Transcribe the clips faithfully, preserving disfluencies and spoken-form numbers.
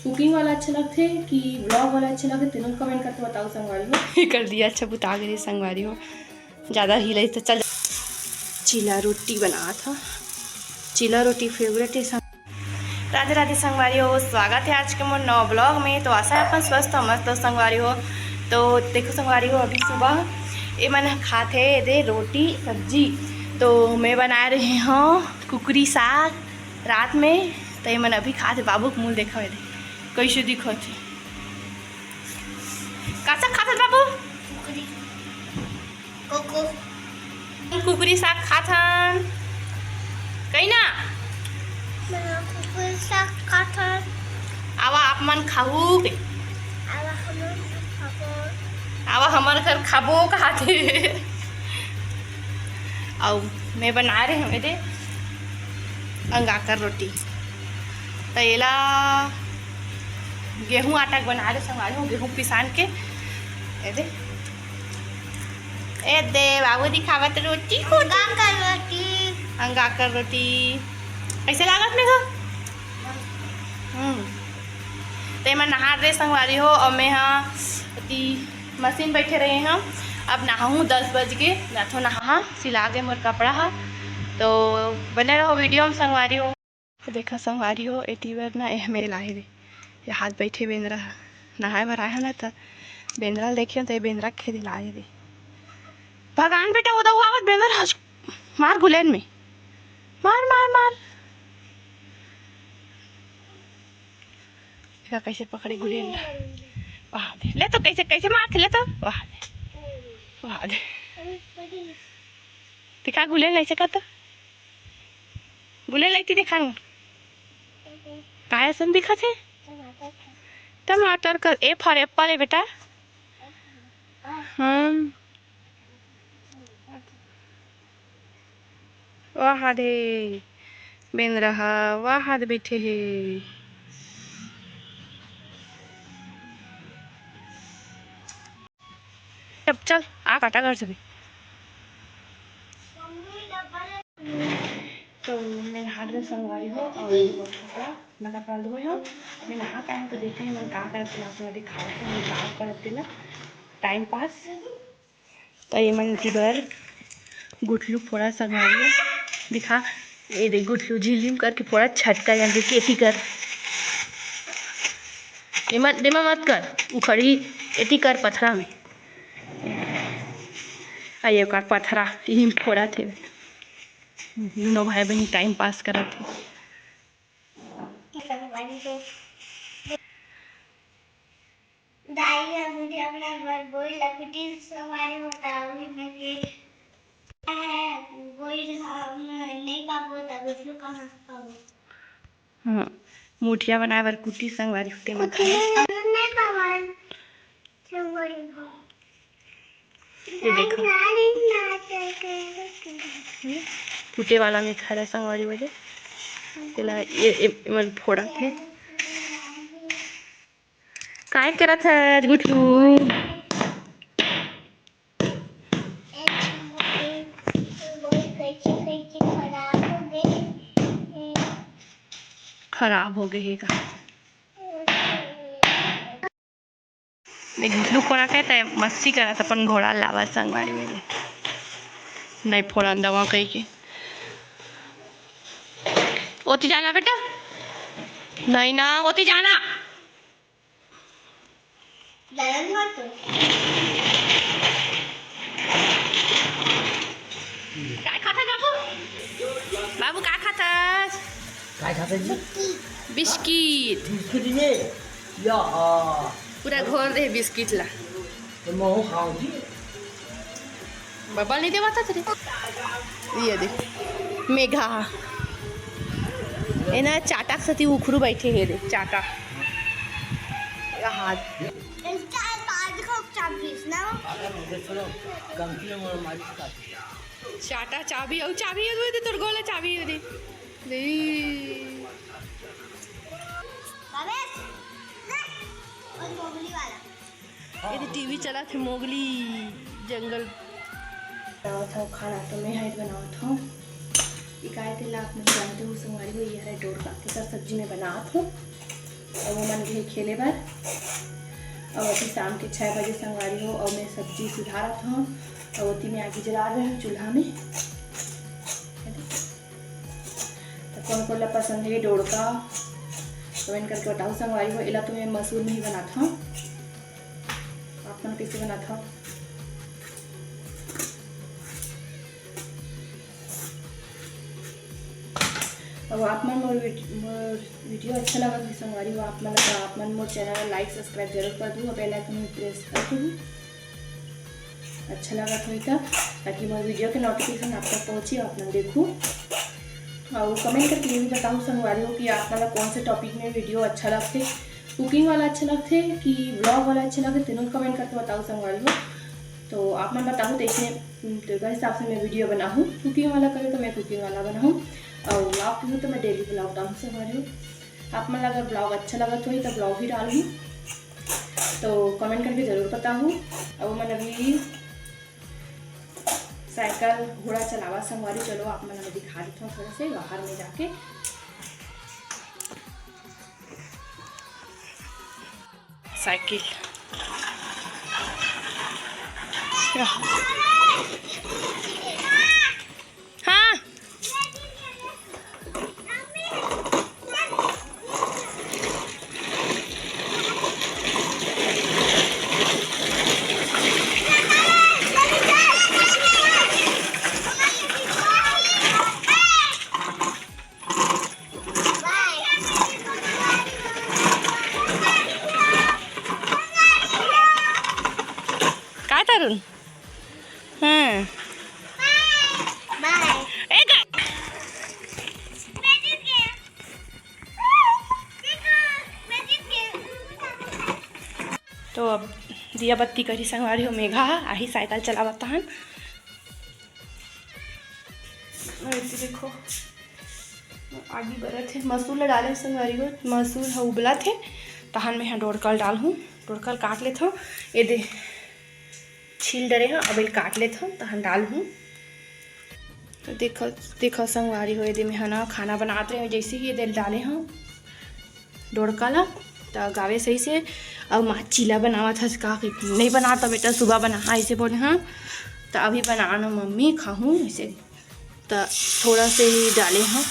Cooking वाला अच्छा लगथे कि व्लॉग वाला अच्छा लगथे, तेनो comment करके बताओ संगवारी हो। कर दिया, अच्छा बुता गे संगवारी हो, ज़्यादा हिलई तो चल। चीला रोटी बनात ह, चीला रोटी फेवरेट है संग-। राधे राधे संगवारी हो, स्वागत है आज के मोर नवा व्लॉग में। तो आशा है अपन स्वस्थ हो, मस्त हो संगवारी हो। तो देखो संगवारी हो, अभी सुबह ये मन खात हे दे रोटी सब्जी, तो मैं बनाए रहे हूँ कुकरी साग रात में, तो ये मन अभी खात हे। बाबू के मुँह देखा दे, कैसे दिखत हे। का साग खात हस बाबू? कुकरी। कोको। कुकरी साग खात हन। कही ना? मैं कुकरी साग खात हन। आवा आप मन खाहू के। आवा हमर घर खाबो। आवा हमर घर खाबो कहाथे। अउ मैं बना रहे हूँ एदे अंगाकर रोटी। त एला गेहूं आटा के बना रहे संगवारी हो, गेहूं पिसान के। एदे, एदे बाबू दिखावत रोटी को। अंगाकर रोटी। अंगाकर रोटी। कैसे लागत मेघा? हम्म। ते मैं नहा रहे संगवारी हो, और मैं हाँ अति मशीन बैठे रहे हम। अब नहाहूँ, दस बज के जाथो नहा, सिला गे मोर कपड़ा हा। तो बने रहो वीडियो में संगवारी हो। देखा संगवारी हो, एती बर ना एह मेर लाए रे, ये हाथ बैठे बेंदरा ह। नहाए बर आए हन ना, त बेंदरा ल देखे त ये बेंदरा के खेदे लाए रे। भगवान बेटा, ओदा हुआ आवत बेंदरा ह, मार गुलेन में, मार, मार, मार। देखा कैसे पकड़े गुलेन ला। वाह दे। ले तो कैसे, कैसे मारथे, ले तो। वाह दे। वाह दे। दिखा गुलेन ला ऐसे कर तो। गुलेन ला ऐसे दिखा ना। काय असन दिखत हे? टमाटर कर। A for apple है बेटा। हाँ। वाह दे बेंदरा हा, वाह दे बैठे हे। अब चल, आ काटा घर से भी। तो मैं हाथ में संगवारी हो और ये बहुत कपड़ा, मैं कपड़ा धोए हो। मैं नहा के आए हूँ, तो देखे हैं मैं का करते हैं, आप लोग दिखाओ कि मैं का करते ना, टाइम पास। त ये मन एती बर गुठलू फोड़ा संगवारी हो। दिखा, ये दे गुठलू झिलिम करके फोड़ा छटका जान के एती कर। एमा, देमा मत कर, उखड़ी एती कर पथरा में। आ ये ओकर पथरा, इही में फोड़ा थे। दुनो भाई बहन टाइम पास करत हे। दाई ह मुझे अपना घर बोरी ला कुटी संगवारी बताओ, मैं ये, बोरी हम नहीं पाबो, तब इसको कहाँ से पाबो? हाँ, मुठिया बनाए बर कुटी संगवारी होते मत। कुटी नहीं पाबो संगवारी हो। ये देखो। फूटे वाला में खड़ा संगवारी वजह। तेला ये, ये, ये मन फोड़ा थे। काय करत हस गुठलू? खराब हो गए हे का? मैं गुठलू कोना के ते मस्ती करत अपन घोड़ा लावा संगवारी में। नहीं फोड़न दवा कही के। ओती जाना बेटा। नहीं ना, ओती जाना। जाना मत तो। काय खात हस बाबू? बाबू, का खात हस? काय खात हस जी? बिस्किट। बिस्किट ये? या, हाँ। पूरा घोल दे बिस्किट ला। तो महू खाओ जी। बबल नहीं देवा था तेरे। ये दे। मेघा। ए ना चाटा के सती उखरू बैठे हे दे, चाटा। या हाथ। इसका आज का चाबीस ना। चाटा चाबी, अउ चाबी हे दे, तोर गोला चाबी हे दे। दे। बाबे, ले, और मोगली वाला। ये टीवी चलत हे, मोगली जंगल। बनावत हव खाना, तो मैं हाइट बनावत हव। इकाई तेला आप मन जानते हो, संगवारी हो, ये हरे डोर का, तो सर सब्जी में बनावत हव। अउ वो मन गे खेले बर। अउ अभी शाम के छः बजे संगवारी हो, अउ मैं सब्जी सुधारत हूँ। अउ ओती मैं आगी जला रहे हूँ चूल्हा में। तो कौन कौन ला पसंद है डोड़का, कमेंट करके बताओ संगवारी हो। एला तो मैं मसूर में ही बनात हूँ, आप मन कैसे बनात हूँ? अउ आप मन मोर वीड-, मोर वीडियो अच्छा लगत होही संगवारी हो, आप मन ला, आप मन मोर चैनल ला लाइक सब्सक्राइब जरूर कर दू, बेल आइकन में प्रेस कर दू, अच्छा लगत होही त, ताकि मोर वीडियो के नोटिफिकेशन आप तक पहुँची, आप मन देखू। अउ कमेंट करके ये भी बताओ संगवारी हो कि आप मन ला कौन से टॉपिक में वीडियो अच्छा लगथे, कुकिंग वाला अच्छा लगथे कि व्लॉग वाला अच्छा लगथे, तेनो कमेंट करके बताओ संगवारी हो। तो आप मन बताओ, तो इसमें तो एकर हिसाब से मैं वीडियो बनाहूँ। कुकिंग वाला करो तो मैं कुकिंग वाला बनाहूँ, अउ व्लॉग करो तो मैं डेली व्लॉग डालूँ संगवारी हो। आप मन ला अगर व्लॉग अच्छा लगत होही तो व्लॉग भी डालूँ, तो कमेंट करके जरूर बताहू। अउ मन अभी साइकिल घोड़ा चलावा संगवारी, चलो आप मन ला दिखा देत हूँ थोड़ा से बाहर में जाके। साइकिल। हाँ। काय तरुण? हाँ। ए गा- तो अब दिया बत्ती करी संगवारी हो, मेघा आही साइकिल चलावत हन। अउ एती देखो, आगी बरत हे। मसूर ला डाले संगवारी हो, मसूर ह उबलत हे, तहन में ह डोड़कल डालहूँ। डोड़कल काट लेथव, ये दे छील डरे हव, अब ये काट लेथव, तहन डालहूँ। तो देखो, देखो संगवारी हो, ये दे में ह ना खाना बनात रहे, जैसे ही ये दे डाले हव डोड़का ला, त गावे सही से। अब माँ चीला बनावत हस का कि नहीं बना, त बेटा सुबह बना, हाँ, ऐसे बोले, हाँ, त अभी बना ना मम्मी, खाहूँ ऐसे। त थोड़ा से ही डाले हव।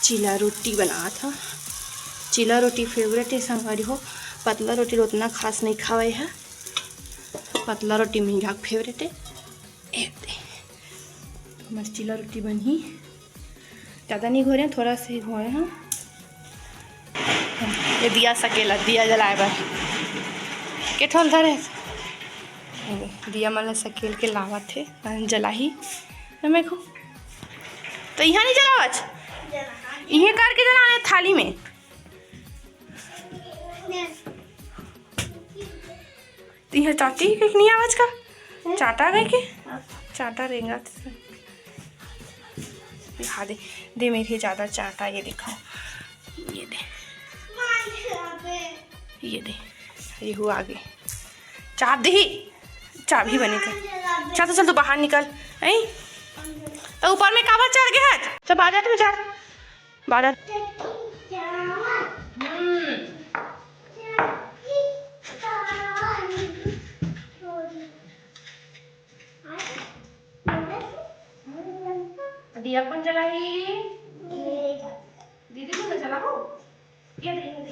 चीला रोटी बनात हव, चीला रोटी फेवरेट है संगवारी हो। पतला रोटी उतना खास नहीं खावे है, पतला रोटी मेघा के फेवरेट है। ए दे, हमर चीला रोटी बनही। ज़्यादा नहीं घोरे, थोड़ा से ही घोरे हैं। ये दिया सकेला, दिया जलाए बर के ठन धरे। दिया मन ला सकेल के लावत हे, तहन जलाही। तो मैं को तो इहाँ नहीं जलावच, इहे करके जलाना है थाली में। तो यह चाटी के नहीं आवाज का? चाटा गए के? चाटा रेंगा तो दिखा दे, दे मेरे ज़्यादा चाटा, ये देखो, ये दे, ये दे, ये हुआ आगे। चाप दे, चाबी बने कर। चल तो चल, तू बाहर निकल, ऐ? तो ऊपर में काबर चढ़ गया है? चल बाजार में चढ़, बाजार। हम्म। दिया कौन जलाही? दीदी को तो जलाओ। ये दे, ये दे।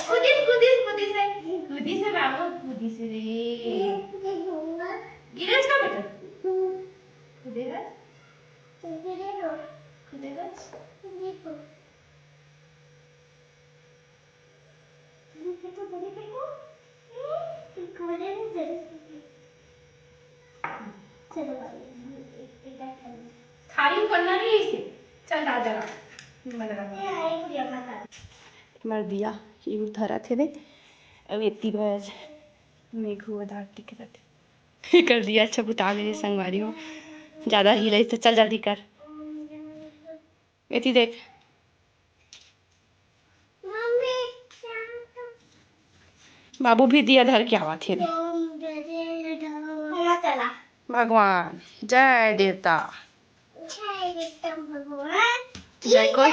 कुदिस, कुदिस, कुदिस रे। कुदिस रे बाबू, कुदिस रे। गिरेस का बेटा? कुदेगा? कुदेगा? थाली में पन्ना नहीं है इसे। चल दादा, मर दिया, ये धरा थे दे। अब इतनी बार मेघू आधार टिक रहते। कर दिया, अच्छा बुता मेरे संगवारी हो। ज़्यादा हिलाई तो चल जल्दी कर। एती देख। बाबू भी दिया धर के आवत हे। भगवान, जय देवता। जय देवता भगवान। जय गोल।